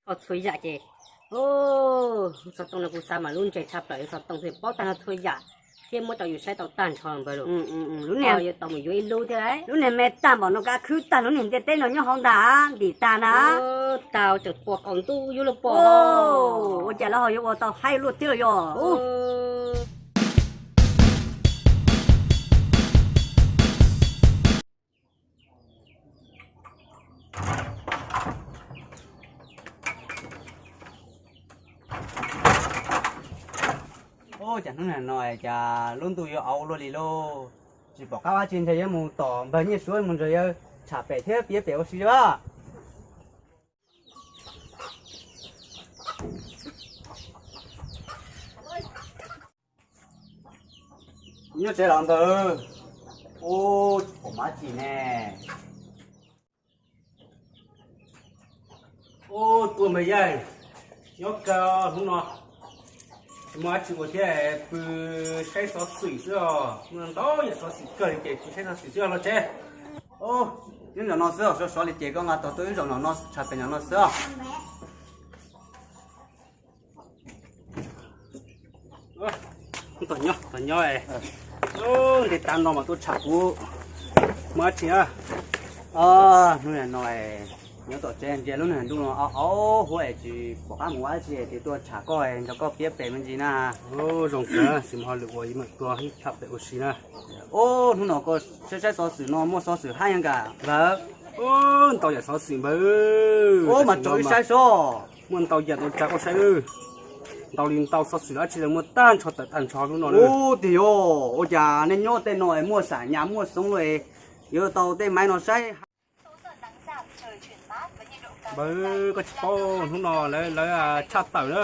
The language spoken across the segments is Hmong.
Txhua yam ces, xov tooj no kuv xav mas lub ntseg tshaj plaws, xov tooj thiaj paub tag nrho txhua yam thiab muab rau yus saib tau tag nrho npawg lauj. Lub niag yuav tau mus yuav ib lub thiab lauj. Lub niag me tag npaum no kav khwb tag, lub niag ntiaj teb no nyob hauv ntag, ntim tag na. Tau tseem pom qaum ntuj yuav luag pom. Ua cas lawv ho yuav ua tau haib luaj thiab los yog? Ua cas hnub no cas lub ntuj yuav auv luaj li lauj. Tsis pom qab ua dab tsi, ntshe yuav mus tom npawg Nyiaj Suav mus nrog yawg tsham pem thiab piav pem ua si os. Nyob tsev los npawg? Ub, tsis pom dab tsi ne. Ub, tuaj npawg Yaig, nyob kawg hnub no tsis muaj dab tsi ua thiab, pw saib xov xwm xwb os. Muaj ntau yam xov xwm kawg li ces pw saib xov xwm xwb os, los tsev. Ub, nyob nram no xwb os, sov sov li ces koj nqa tog tuaj ib zaug nram no tsham pem nram no xwb os. Tog nyob, tog nyob, nte tav no mas tuaj tsham kuv, muaj dab tsi? Hnub no nyob tom tsev ntsia lub niag ntuj no auv huab es tsis pom qab mus ua dab tsi es tuaj tsham koj nrog koj piav pem me ntsis na. Zoo kawg, tsis muaj hauj lwm ua, tsham pem ua si na. Ub, hnub no koj saib saib xov xwm no muaj xov xwm haib nkaus npawg? Ntau yam xov xwm npawg. Ub, mas tso wb saib seb. Muaj ntau yam ntau tsav koj saib. Ntau li ntau xov xwm dab tsi los muaj tag nrho tawm tag nrho hnub no. Ub, tiag yog ua cas nej nyob tej no muaj xam nyas muaj xoov luaj, yuav tau tej maiv no saib. Npawg, koj tsis paub hnub no lawv tshaj tawm na.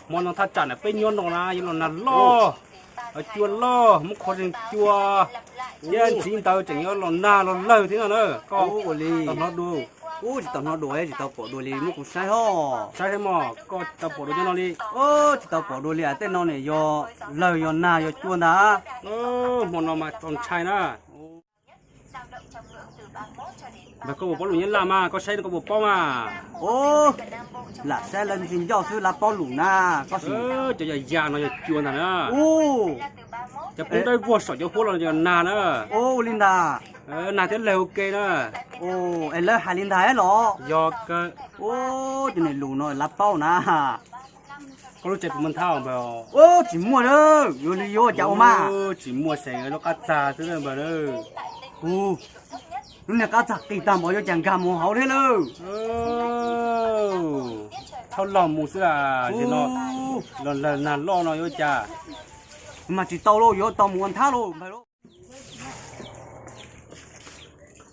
Hmo no thaj tsam na peb nyob no na yuav los nag loj, cua loj, muab qhuav zeeg cua, thiab ntxiv ntawd tseem yuav los nag los lawg thiab no na. Koj ua li tau hnov dua? Ub, tsis tau hnov dua, tsis tau pom dua li, muab kuv saib os. Saib saib mog, koj tsis tau pom dua cov no li? Ub, tsis tau pom dua li, tej no nws yog lawg yog nag yog cua ntag. Hmo no mas txaus ntshai na. Npawg, koj puas paub lus Nyab Laj mas, koj saib koj puas paub mas? Ub, lam saib lawv ntxi ncauj xwb, lawv paub lus na. Koj sim, cov yog ya no yog cua ntag na. Ub, cov poob dawb vog saum cov huab los yog nag na. Ub, ua li ntag. Nag thiab lawg ua ke na. Es lawv hais li ntag los? Yog kawg. Ub, cov niag lus no lawv paub na. Koj lub tsev puas muaj nthab npawg? Ub, tsis muaj lawm, yuav li yuav cas ua mas. Tsis muaj, seem lub qab txag xwb npawg. Ub, lub niag qab txag qis tag npaum yuav cas nkag mus hauv thiab lawm. Txhob log mus xwb, los lawg nag loj no yuav cas. Mas tsis tau lauj, yuav tau mus ua nthab lauj npawg.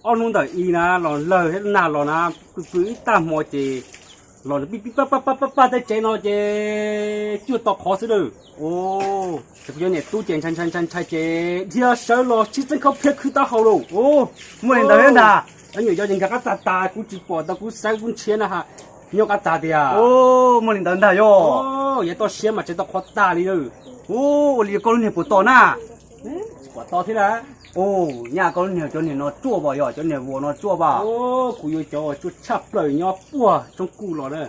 Ob hnub ntawm i na los lawg thiab nag los na, pw pw ib tag hmo ces los pib pib pab pab pab pab tej tsev no ces cuag tau qhov xwb lawm. Ces kuv cov niam tub ces ntshai ntshai ntshai ntshai ces dhia sawv los sib txeeb khaub phiab khwb taub hau lauj. Muaj li ntawd thiab ntag. Nyuam yaus ces nkag qab txag tas, kuv tsis pom tau, kuv xav kuv nrhiav na ha, nyob qab txag tiag. Muaj li ntawd ntag yog. Yav toj siab mas tseem tau qhov tas li. Ua li koj lub niag puas to na? Tsis pom to thiab la. Nyaj koj lub niag, cov niag no tsuaj pom, yog cov niag vuas no tsuaj pom. Kuv yuav cov uas tsuaj tshaj plaws nyob puag tsoob kuj los na.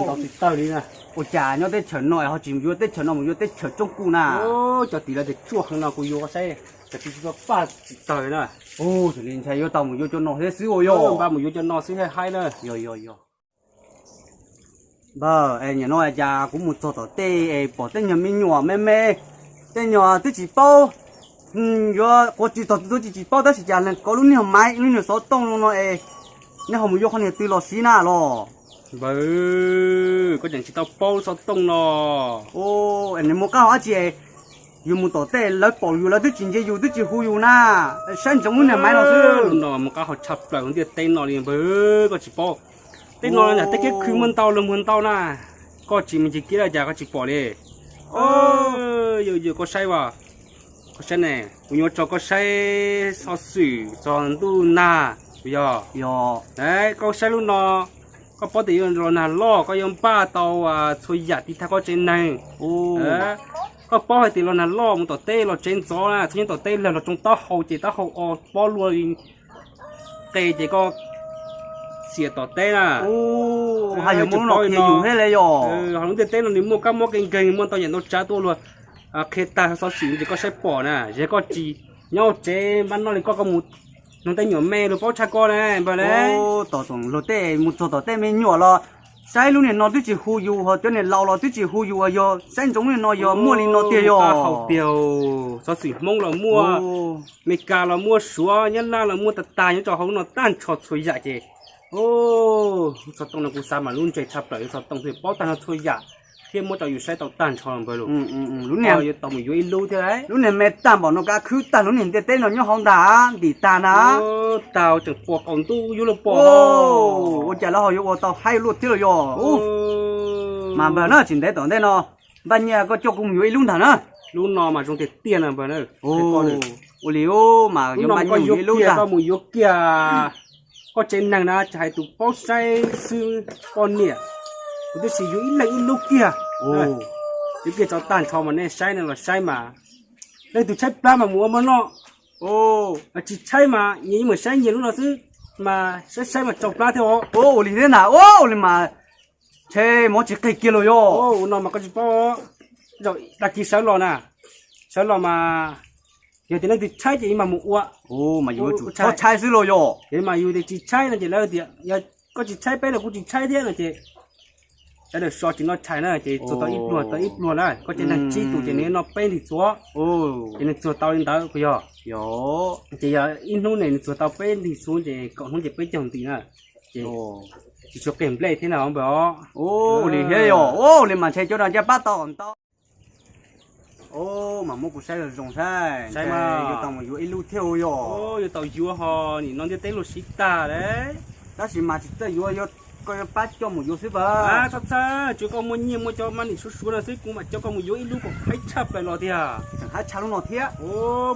Ntau tsis tawg li na. Ua cas nyob teb chaws no ho tsis yuav teb chaws no mus yuav teb chaws tsoob kuj na? Cov tim lawv tias tsuaj heev no kuv yuav saib, cov tim tsuaj paj tsis tawg na. Ua li ntshai yuav tau mus yuav cov no thiab xwb ua yog. Npaj mus yuav cov no xwb thiaj haib na. Yog yog yog. Npawg, es nim no cas kuv mus txog tom tej es pom tej nyuag me nyuam me me, tej nyuam twb tsis paub, yuav quav tsis txog twb tsis paub tab sis cas leej kov lub niag maiv lub niag xov tooj no es, nej ho mus yuav qhov niag twg los siv na los? Npawg, koj tseem tsis tau paub xov tooj no. Nws mus qab hau dab tsi? Yus mus tom tej lawv pom yus lawv twb tsis ntsia yus twb tsis hu yus na. Saib ntsoov lub niag maiv no xwb. No mus qab hau tshaj plaws hauv ntiaj teb no li npawg, koj tsis paub. Tej no yog tej keeb khw muaj ntau los muaj ntau na. Koj tsis me ntsis kiab li cas koj tsis pom li. Yog, yog koj saib as, koj saib ne, kuv yuav tso koj saib xov xwm txog ntuj nag, yog. Koj saib lub no, koj paub tias yuav los nag loj, koj yuav npaj tau txhua yam tiv thaiv koj tsev neeg. Koj paub hais tias los nag loj mus tom teb los tsev ntxov na, txhob nyob tom teb, lawg los tsoo taub hau ces taub hau o pob luaj li qe ces koj riam tom teb na. Hais yog muaj lub no qhia yus thiab li yog. Ho lub ntiaj teb no nws muaj kab mob kev nkeeg, muaj ntau yam ntau tsav tuaj luag qhia tag xov xwm ces koj saib pom na, yog koj tsis nyob tsev npaj noj li koj, koj mus nug tej nyuam me luag paub tshaj koj na npawg na. Tom luag tej mus txog tom tej me nyuam los saib lub niag no twb tsis hu yus, ho cov niag laus los twb tsis hu yus, yog saib ntsoov lub niag no yog muaj li no tiag yog. Tiag, xov xwm Hmoob los muaj, Meskas los muaj, Suav Nyab Laj los muaj, tag tag nyob rau hauv lub no tag nrho txhua yam ces xov tooj no kuv xav mas lub ntseg tshaj plaws, xov tooj thiaj paub tag nrho txhua yam thiab muab rau yus saib tau tag nrho npawg lus. Lub niag yuav tau mus yuav ib lub thiab lawm. Lub niag me tag npaum no kav khwb tag, lub niag ntiaj teb no nyob hauv ntag, ntim tag na. Tag tseem pom qaum ntuj yuav luag pom. Ua cas lawv ho yuav ua tau haib luaj thiab los yog. Mas npawg na, tsis ntev tom ntej no npaj nyiaj koj coj kuv mus yuav ib lub ntag na. Lub no mas zoo tiag tiag na npawg na. Ua li mas yuav npaj nyiaj yuav ib lub ntag. Koj mus yuav kiag, koj tsev neeg na tsis hais tus paub saib xwb, poj niam, kuv twb tsis yuav ib leeg ib lub kiag. Yuav kiag tso tag nrho mas nej saib nej los saib mas, leej twg tshaib plab mas mus ua mov noj, tsis tshaib mas nyias yeej mus saib nyias lub no xwb, mas saib saib mas tsau plab thiab os. Ua li thiab ntag, ua li mas ntshe mov tsis qig kiag los yog. Ua no mas koj tsis paub, zaum dag kiv sawv los na, sawv los mas yog tias leej twg tshaib ces yeej mam mus ua, mas yuav tsum tshaib xwb los yog. Ces mas yus tias tsis tshaib no ces lawv tias yog koj tsis tshaib peb los kuv tsis tshaib thiab no ces sawv daws so tsis noj tshais na ces txuag tau ib pluag tau ib pluag na, koj tsev neeg tsib tus ces nws noj peb nthwv txhuv, ces nws txuag tau li ntawd puas yog? Ces yog ib hnub ne nws txuag tau peb nthwv txhuv ces kaum hnub ces peb caug ntim na, ces tsis tshua qig nplej thiab na npawg os. Ua li thiab yog, ua li mas ntshe cov no caj pab tau ntau. Mas muab kuv saib zoo zoo saib, saib mas yuav tau mus yuav ib lub thiab yog. Yuav tau yuav ho nim no ntiaj teb luag siv tag lawm. Tab sis mas tsis txawj yuav, koj yuav pab coj mus yuav xwb pas. Txhob txhawj, tsuav koj muaj nyiaj muaj cov mab nim suav suav no xwb kuv mam coj koj mus yuav ib lub kom haib tshaj plaws los tiag. Tseem haib tshaj lub no thiab.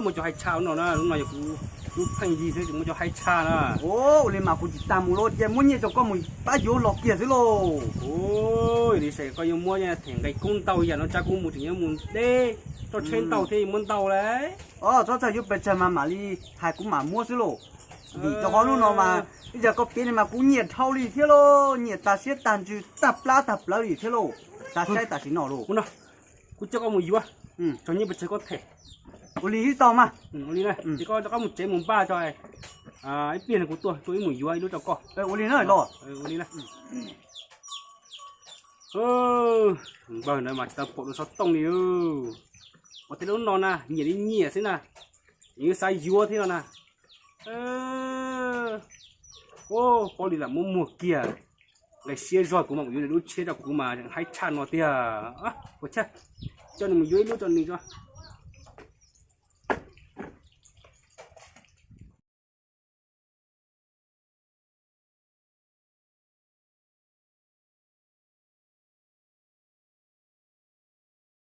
Muaj cov haib tshaj lub no na, lub no yog kuv lub pheej yig xwb tseem muaj cov haib tshaj na. Ua li mas kuv tsis tas mus los cia muab nyiaj rau koj mus pab yuav los kiag xwb lauj. Yog li ces koj yuav muab them nqe koob ntau yam no tsa kuv mus tseem yuav mus deb, roj tsheb ntau thiab yuav muab ntau lawm. Txhob txhawj, yuav pes tsawg mas mam li hais kuv mam muab xwb lauj. Vim rau qhov lub no mas ib yam koj piav li mas kuv nyiam dhau li thiab lauj, nyiam tag siab tag ntsws tag plab tag plawv li thiab lauj. Xav saib tam sim no lauj. Kuv coj koj mus yuav, txog nyiaj pes tsawg koj them. Ua li tau mas. Ua li na, ces koj rov qab mus tsev mus npaj tso, ib pliag no kuv tuaj ib mus yuav ib lub rau koj. Ua li na los. Ua li na. Npawg ntawd mas tsis tau pom dua xov tooj li. Ua tej lub no na nyiam li nyiam xwb na, nyiam yuav xav yuav thiab no na. Paub li lam muab muag kiag. Nqe siab zog kuv mam mus yuav nws lub tsheb rau kuv mas haib tshaj no tiag. Ua chaj, coj nws mus yuav ib lub rau nws tso.